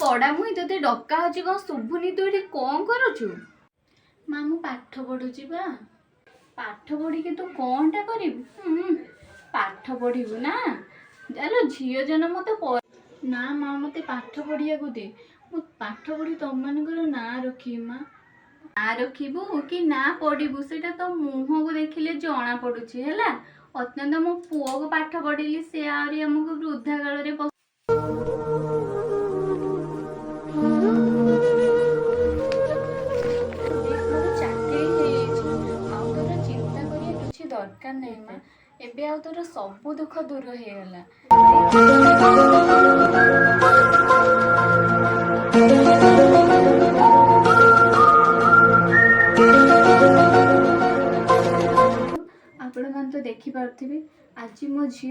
କଡ଼ା ମୁହିଁ, ତୋତେ ଡକା ହଉଛି, କଣ ଶୁଭୁନି? ତୁ ଏଠି କଣ କରୁଛୁ? ମା, ମୁଁ ପାଠ ପଢୁଛି ବା। ପାଠ ପଢିକି ତୁ କଣଟା କରିବୁ? ହୁଁ, ପାଠ ପଢିବୁ ନା? ଆଲୋ ଝିଅ ଜନ୍ମ ତ। ନା ମା, ମତେ ପାଠ ପଢିବାକୁ ଦେ। ମୁଁ ପାଠ ପଢି ତମମାନଙ୍କର ନାଁ ରଖିବି ମା। ନାଁ ରଖିବୁ କି ନା ପଢିବୁ, ସେଇଟା ତୋ ମୁହଁକୁ ଦେଖିଲେ ଜଣା ପଡୁଛି। ହେଲା, ଅତ୍ୟନ୍ତ ମୋ ପୁଅକୁ ପାଠ ପଢିଲି, ସେ ଆହୁରି ଆମକୁ ବୃଦ୍ଧା କାଳରେ ମୋର ଚାକିରି ହେଇଯାଇଛି, ଆଉ ତୋର ଚିନ୍ତା କରିବା କିଛି ଦରକାର ନାହିଁ ମା। ଏବେ ଆଉ ତୋର ସବୁ ଦୁଃଖ ଦୂର ହେଇଗଲା। ଆପଣମାନେ ତ ଦେଖିପାରୁଥିବେ, ଆଜି ମୋ ଝିଅ